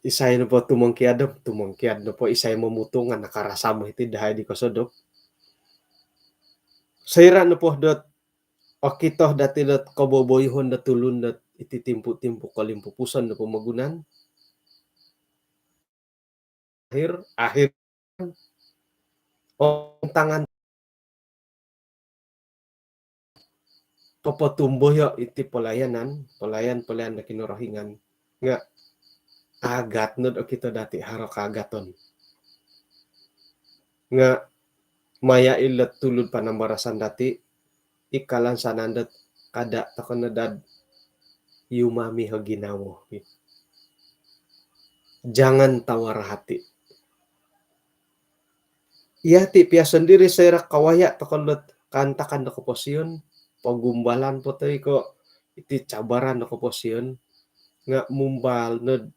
Isai nopo tumongkiad, tumongkiad nopo isai momutung, nakarasa mo iti dahai di kosodop. Soira nopo dot okito dati dot koboboyuhon dot tulun dot iti timpu-timpu kolimpupuson do pomogunan. Akhir, akhir. Om tangan popotumboyo iti pelayanan, pelayan-pelayan do Kinorohingan. Nga agat nod okito dati haro kaagaton. Nga maya ilo tulun panambarasan dati, ikalan sanandot kada toko no dad yumami o ginawo. Jangan tawar hati. Iyati pia sendiri soira kawaya toko dot kaantakan do koposion, pogumbalan po toi ko iti cabaran do koposion, nga mumbal nod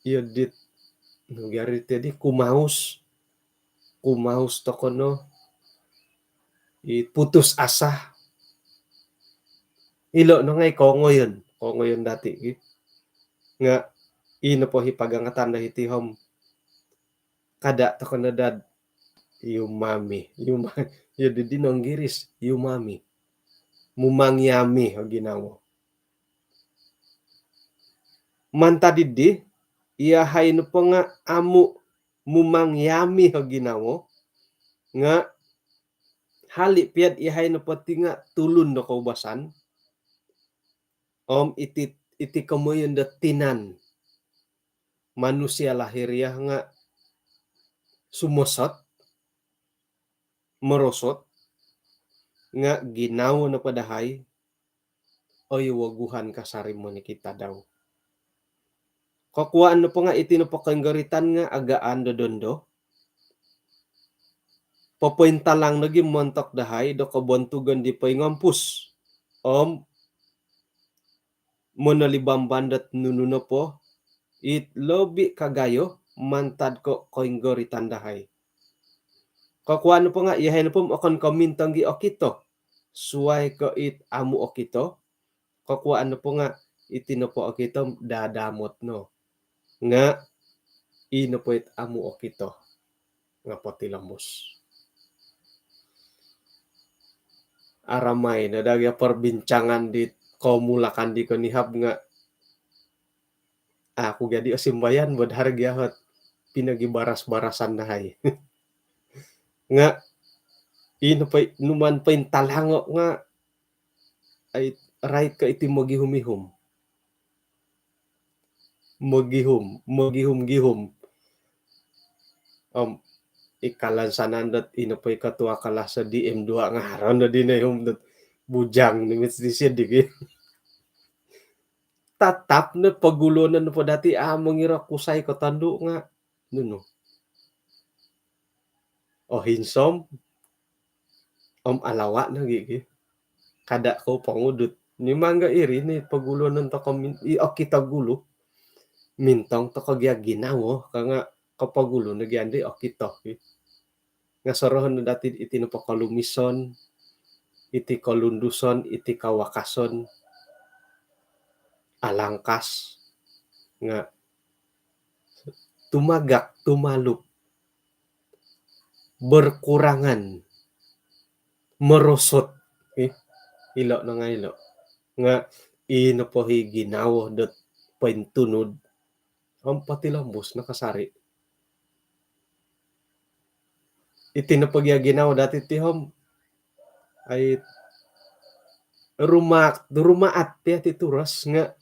iyo dit, nu gia ri ti di, kumaus. Kumaus toko no, i putus asa. Ilo no ngai kongoyon, kongoyon dati ki. Nga ino po i pagangatan do hiti om kada toko no dad yumami, yuma-, iyo di dino Inggiris, yumami. Mumangiami o ginawo. Mantad didi, iyahai nopo nga amu mumangiami o ginawo, nga hali piad iyahai nopo ti nga tulun do koubasan. Om iti, iti komoyon do tinan, manusia lahiriah nga sumosot, merosot, nga ginawo nopo dahai, oiwoguhan kasari monikid tadau. Kokuaan nopo nga iti nopo koinggoritan nga agaan do dondo. Popointalang nogi montok dahai do kobontugon di poingompus. Om monolibamban dot nunu nopo it lobi kagayo mantad ko koinggoritan dahai. Kokuaan nopo nga iyahai nopo okon ko mintong gi okito. Suai ko it amu okito. Kokuaan nopo nga iti nopo okito dadamot no. Nga i nopo it amu okito nga potilombus. Aramai no daa gia perbincangan di komulakan di konihab nga aku gia di osimbayan bo dahar gia ot pinogibaras-barasan dahai. Nga i nopo i numan pointalango nga ai, rait ko iti mogihum-ihum. Mogihum, mogihum-gihum. Om ikalan sanandot ino po i ketua kelas D M dua ngaran do dino ihum dot bujang ni mit di sidi ki. Tatap no poguluon nopo dati, a, mongiro kusai ko tondu nga nunu. Ohinsom om alawa nogi ki. Kada kou pongudut. Mimang ga iri ni poguluonon toko min-, i okito gulu. Mintong toko gia ginawo, ka nga kopogulu nogi andi okito ki. Nga sorohon dati iti nopo kolumison, iti kolunduson, iti kawakason, alangkas, nga tumagak, tumalup, berkurangan, merosot. Eh, ilo no nga ilo. Nga i nopo i ginawo dot pointunud om potilombus no kasari. Iti nopo gia ginawo dati ti om, ai, rumaat, rumaat ti ati turos nga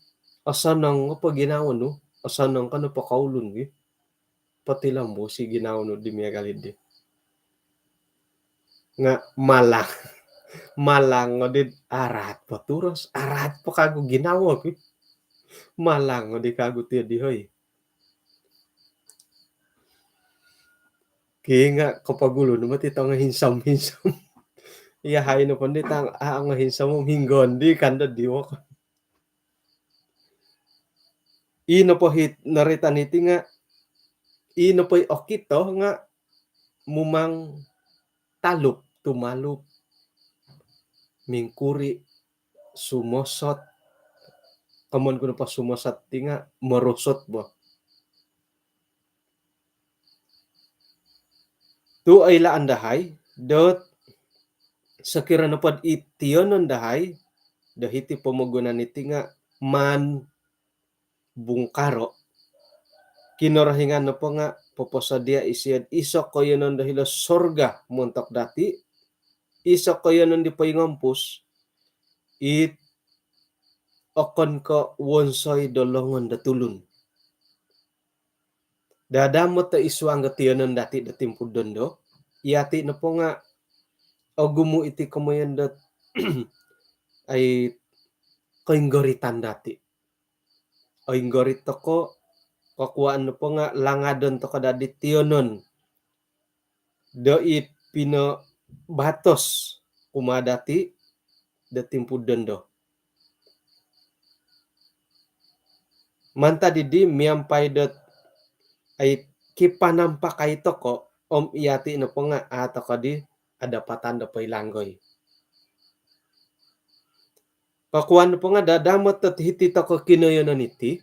osonong po ginawo nu, osonong ko nopo koulun gi. Potilombus i ginawo nu di miagal di. Nga malang, malang o di araat po turos, araat po kagu ginawo gi. Malang o di kagu ti di hoi. Ki nga kopogulu no mati tongo hinsom-hinsom. Iya hai no pondi tang, ah, ongo hinsom om hinggon di kando di wok. I nopo hit noritan iti nga, i nopo i okito nga mumang talup, tumalup, mingkuri, sumosot. Komon ku nopo sumosot ti nga merosot bo. Tu oilaan dahai dot sokiro nopo di tionon dahai do hiti pomogunan iti nga maan bungkaro, Kinorohingan nopo nga poposodia isio do iso koiyonon do hilo sorga montok dati, iso koiyonon di poingompus, it okon ko wonsoi do longon do tulun. Dadamot do isuang do tionon dati do timpu dondo, iyati nopo nga ogumu iti komoyon dot ai koinggoritan dati. Oinggorit toko, kokuaan nopo nga langadon toko dadi tionon do i pinobatos kumaa dati do timpu dondo. Mantad didi miampai dot ai kipanampakai toko om iyati nopo nga a toko di adapatan do poilanggoi. Kokuaan nopo nga dadamot dot hiti toko kinoyonon iti,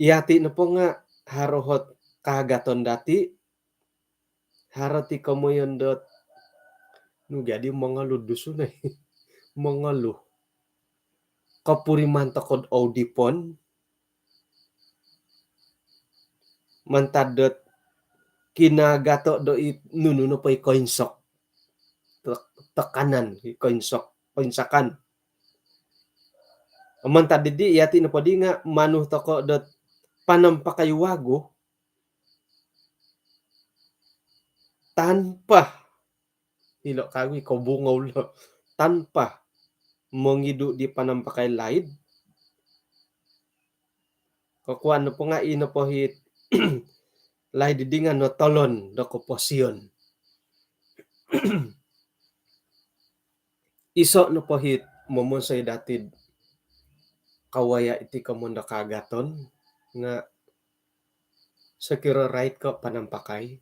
iyati nopo nga haro hot kaagaton dati, haro ti komoyon dot nu jadi mongolu Dusun ai. Mongolu. Kopuriman toko do oudipon, mantad dot kinaagato do i nunu nopo i koinsok. Tek-, tekanan, i koinsok, koinsakan. Mantad didi iyati nopo di nga manu toko dot panampakai wagu tanpa ilo kawi kobungou lo, tanpa mongidu di panampakai laid. Kokuaan nopo nga i nopo hit laid didi nga notolon do koposion. Iso nopo hit momonsoi dati do kawaya iti komoyon do kaagaton nga sokiro rait ko panampakai,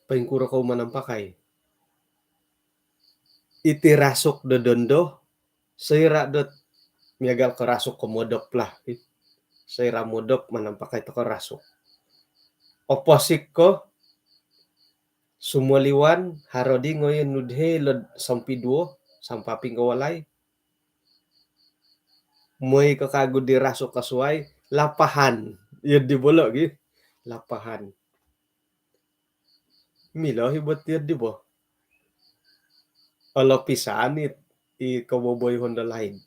poingkuro kou manampakai? Iti rasuk do dondo, soira dot miagal ko rasuk ko modop lah. Soira modop manampakai toko rasuk. Oposik ko sumoliwan, haro di ngoyon nu do hilo do sompiduo, sampaping ko walai. Moi ko kagu di rasuk ko suai, lapahan. Iyo di bolo gi. Lapahan. Milo hi bo tiyo di bo. Olopisan it i koboboyuhon do laid.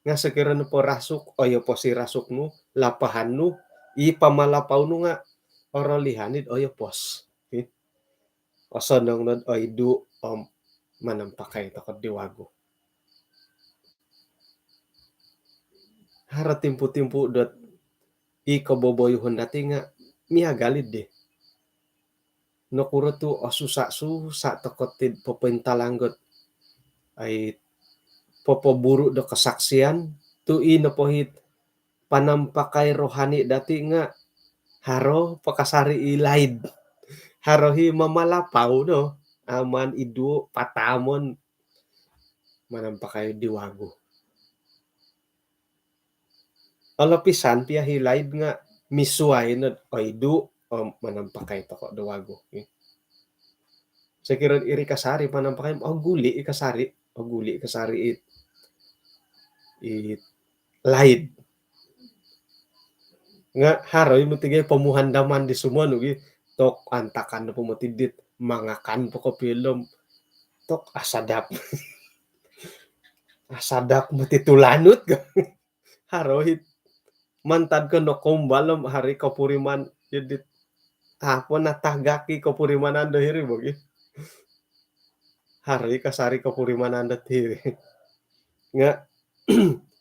Nga sokiro nopo rasuk, oyopos i rasuk nu, lapahan nu, i pamalapau nu nga orolihan it oyopos. Hi. Osonong nod oidu om manampakai toko di wagu. Haro timpu-timpu dot i koboboyuhon dati nga miagal i di. Nokuro tu osusa-susa toko tid popointalang dot ai popoburu do kesaksian tu i nopo hit panampakai rohani dati nga haro pakasari i laid. Haro hi mamalapau do aman idu patamon manampakai di wagu. Olopisan pia hi laid nga misuai nod oidu om manampakai toko do wagu. Sokiro iri kasari manampakai, oguli i kasari, oguli i kasari it, it laid. Nga' haro i moti gai pomuhandaman di sumonu gi, tok antakan po moti dit mangakan po kopio om tok asadap. Asadap moti tulanut ka. Haro i mantad ko nokoumbal om haro i kopuriman, jadi apo natagak i kopurimanan do hiri bo gi. Haro i kasari kopurimanan do hiri. Nga'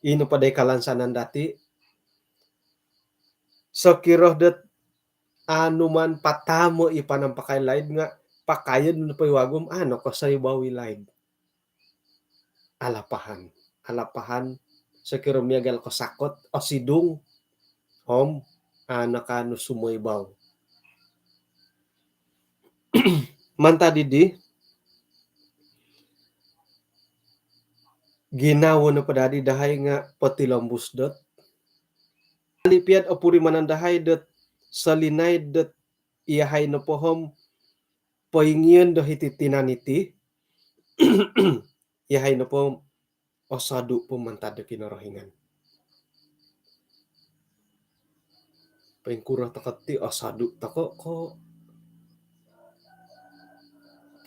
ino po dai kalansanan dati, sokiro dot anu man patamo i panampakai laid nga' pakayon po i wagu om ano kosoibau i laid. Alapahan. Alapahan, sokiro miagal ko sakot, osidung, om ano kaanu sumoibau. Mantad didi, ginawo nopo dadi dahai nga' potilombus dot. Hali piad opurimanan dahai dot solinaid dot iyahai nopo om poingion do hiti tinan iti, iyahai nopo osodu po mantad do Kinorohingan. Poingkuro toko ti, osodu toko ko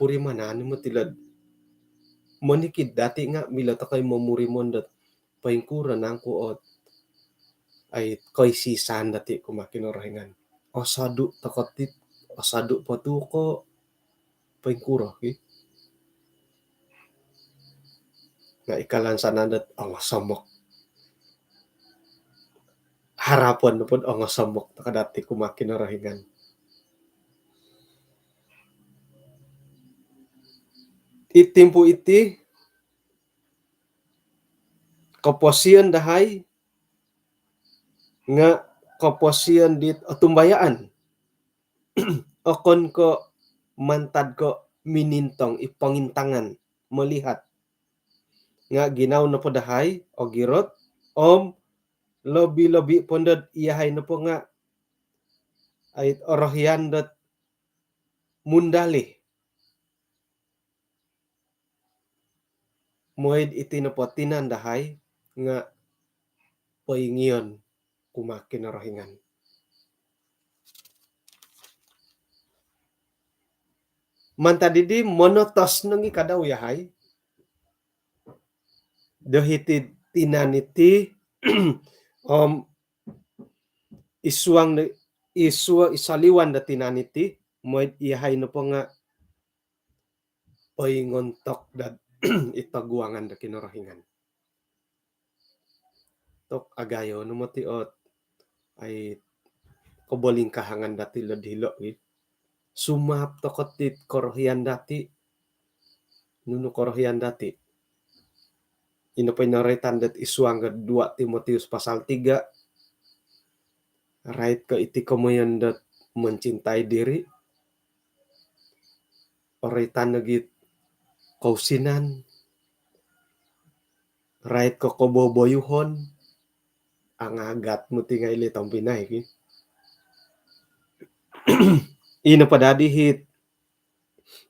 purimanan moti lo'd monikid dati nga' milo toko i momurimon dot poingkuro nangku ot ai koisisan dati kumaa Kinorohingan. Osodu toko ti, osodu po tu ko poingkuro ki. Nga' i kalansanan dot ongosomok. Harapon nopo dot ongosomok toko dati kumaa Kinorohingan. I timpu iti, koposion dahai nga' koposion dit otumbayaan. Okon ko' mantad ko' minintong i pongintangan, melihat. Nga' ginawo nopo dahai ogirot, om lobi-lobi po ndot iyahai nopo nga' ai orohian dot mundalih. Moi'd iti nopo tinan dahai nga' poingion kumaa Kinorohingan. Mantad didi monotos nongi kadau iyahai do hiti'd tinan iti, om isuang do, isuo, isoliwan do tinan iti, moi'd iyahai nopo nga' poingontok dot i toguangan do Kinorohingan. Tok agayo no moti ot ai kobolingkahangan dati lo'd hilo' gi. Sumaap toko ti korohian dati. Nunu korohian dati? Ino po i noroitan dot isuang dot dua Timotius pasal tiga. Rait ko iti komoyon dot mencintai diri. Oroitan nogi kousinan. Rait ko koboboyuhon. Angagat moti ngai' li tompinai ki. Ino po dadi hit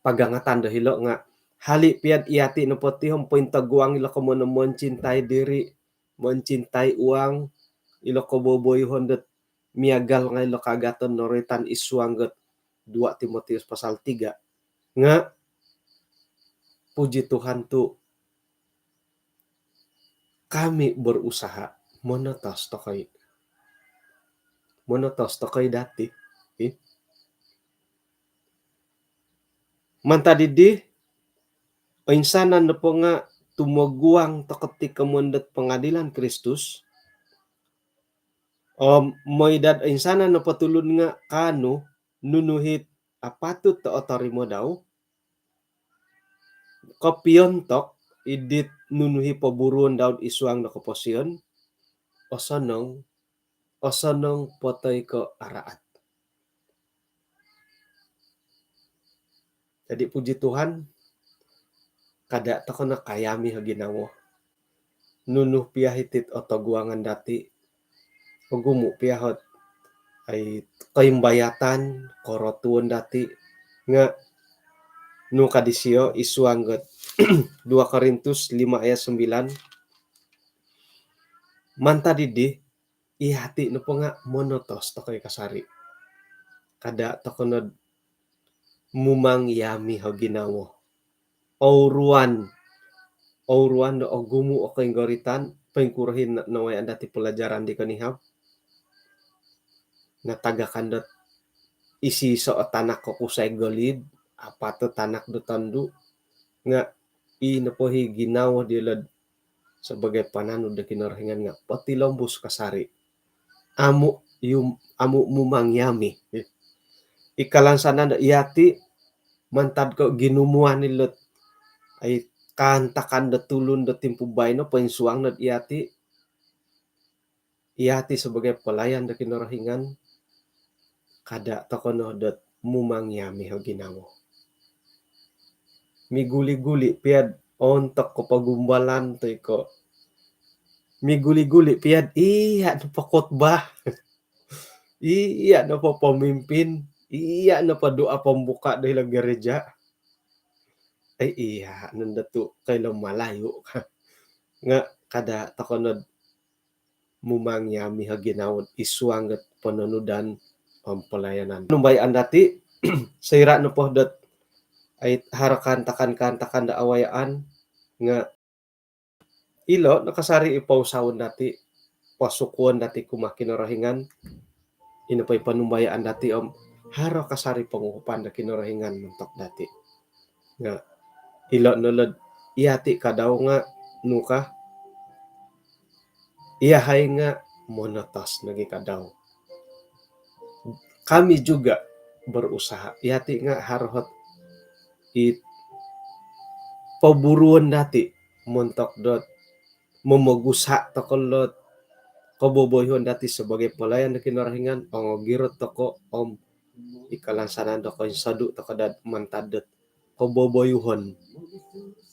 pagangatan do hilo' nga' hali' pia'd iyati' nopo ti om pointoguang ilo komoyon do mencintai diri, mencintai uang, ilo koboboyuhon dot miagal ngai' ilo kaagaton noroitan isuang dot dua Timotius pasal tiga. Nga' puji Tuhan tu' kami berusaha, monotos toko i. Monotos toko i dati. Ih. Mantad didi, oinsanan nopo nga' tumoguang toko ti komoyon dot pengadilan Kristus. Om moi dot oinsanan nopo tulun nga' kaanu nunu hit apatut do otorimo dau, kopiontok idit nunu hi poburuon dau'd isuang do koposion, osonong, osonong po toi ko' araat. Jadi puji Tuhan, kada' toko no kayami o ginawo. Nunu pia hiti't otoguangan dati', ogumu' pia hot ai koimbayatan, korotuon dati', nga' nu ka disio isuang dot dua Korintus lima ayat sembilan. Mantad didi, iyati' nopo nga' monotos toko' i kasari'. Kada' toko' nod mumang yami o ginawo. Ouruan, ouruan do ogumu' o koinggoritan, poingkuro i nawayaan dati' palajaran di konihab. Natagakan dot isoiso' o tanak kokusai golid, apat o tanak do tondu', nga' i nopo i ginawo dilo'd sabagai pananud do Kinorohingan nga' potilombus kasari'. Amu' yum-, amu' mumang yami. I kalansanan do iyati' mantad ko' ginumuan ilo'd ai kaantakan do tulun do timpu baino poinsuang nod iyati', iyati' sabagai palayan do Kinorohingan, kada' toko' no dot mumang yami o ginawo. Miguli-guli piya'd ontok kopogumbalan toi ko' miguli-guli piya'd iya' nopo khotbah, iya' nopo pemimpin, iya' nopo doa pembuka do hilo' gereja. Ai iya' nondo tu' koilo Malayu. Nga' kada' toko' nod mumang yami o ginawo'd isuang dot pononudan om palayanan. Numbayaan dati' soira' nopo dot ai haro kaantakan-kaantakan do awayaan nga' ilo' no kasari' i pousaon dati', posukuon dati' kumaa Kinorohingan. Ino po i ponumbayaan dati' om haro kasari' ponguhupan do Kinorohingan montok dati'. Nga' ilo' no lo'd iyati' kadau nga' nu ka, iyahai nga' monotos nogi kadau. Kami juga berusaha. Iyati' nga' haro ot i poburuon dati' montok dot momogusa' toko' lot koboboyuhon dati' sabagai palayan do Kinorohingan, ongogirot toko' om i kalansanan do koinsodu' toko' dot mantad dot koboboyuhon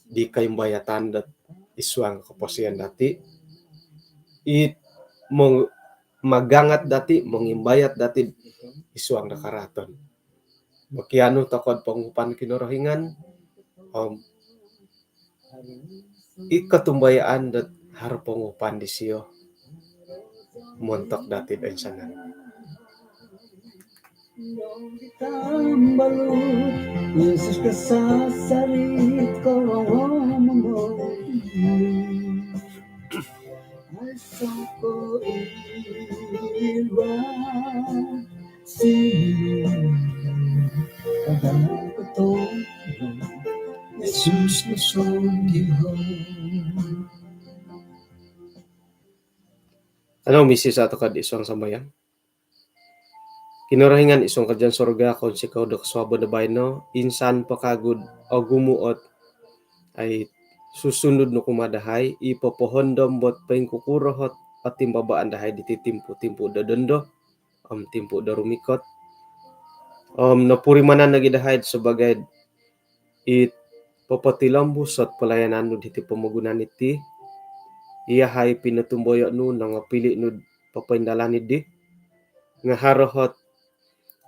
di koimbayatan dot isuang koposion dati', it mong-, magangat dati', mongimbayat dati' isuang do karaaton. Mokianu toko'd ponguhupan Kinorohingan om i kotumbayaan dot haro ponguhupan disio montok dati' do insanan. Tambalut Yesus kasasari' korowo momo. Ai soko iwa sinu kada koto Yesus nosondiho. Ano misi sa' toko' di suang sambayang. Kinorohingan isuang karajaan surga, kounsikou do kosuabon do baino, insan po kagu'd ogumu' ot ai susunud nu kumaa dahai, i popohondom bo'd poingkukuro ot otimbabaan dahai diti timpu-timpu do dondo om timpu do rumikot. Om nopurimanan nogi dahai'd sabagai it popotilombus ot palayanan nu'd hiti pomogunan iti, iyahai pinotumboyo' nu, nongopili' nu'd popoindalan iddi. Nga' haro ot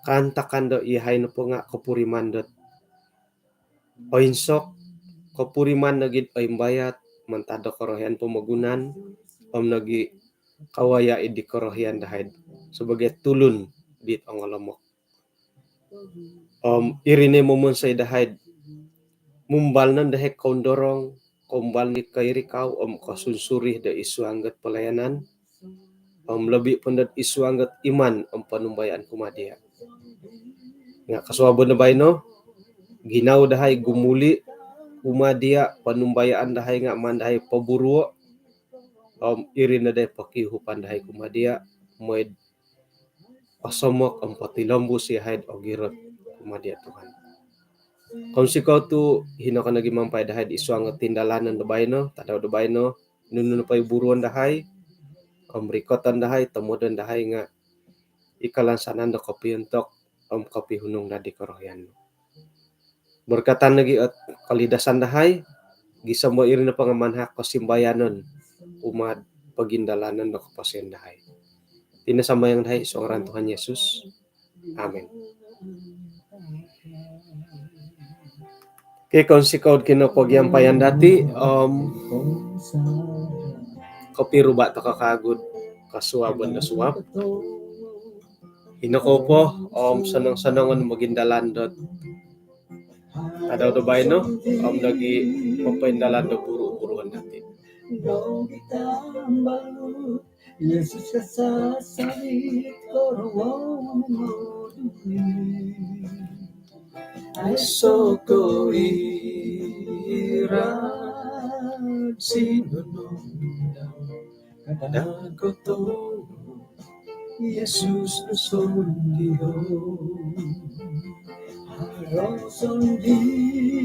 kaantakan do iyahai nopo nga' kopuriman dot oinsok, kopuriman nogi'd oimbayat mantad do korohian pomogunan om nogi' kawaya' iddi korohian dahai'd sabagai tulun dit ongolomok. Om iri no i momonsoi dahai'd mumbal nondo dahai koundorong, koumbal nondo koirikau om kosunsuri do isuang dot palayanan, om lobi' po nondo'd isuang dot iman om ponumbayaan kumaa diya'. Nga' kosuabon do baino, ginawo dahai gumuli' kumaa diya', ponumbayaan dahai nga' maan dahai poburuo', om iri no dahai pokiuhupan dahai kumaa diya', moi'd osomok om potilombus iyahai'd ogirot kumaa diya' Tuhan. Kounsikou tu' hino ko nogi mampai dahai'd isuang dot tindalanon do baino, tadau do baino, nunu nopo i buruon dahai om rikoton dahai, tomodon dahai nga' i kalansanan do kopiontok om kopihunung dadi korohian nu. Borkatan nogi ot kolidasan dahai, gisom do iri nopo nga' manahak kosimbayanon kumaa'd pogindalanon do koposion dahai. Iti no sambayang dahai isuang ngaran Tuhan Yesus. Amin. Okey, kounsikou'd kinopogiampayan dati', om kopiruba' toko' kagu'd kasuabon do suab. Ino kou po om sonong-sonongon mogindalan dot tadau do baino om nogi popoindalan do buru-buruon dati. Yesus kasasari korowo mongudui. Aiso ko irad sinonong dau, kada ko tongo Yesus nu sondii. Haro sondii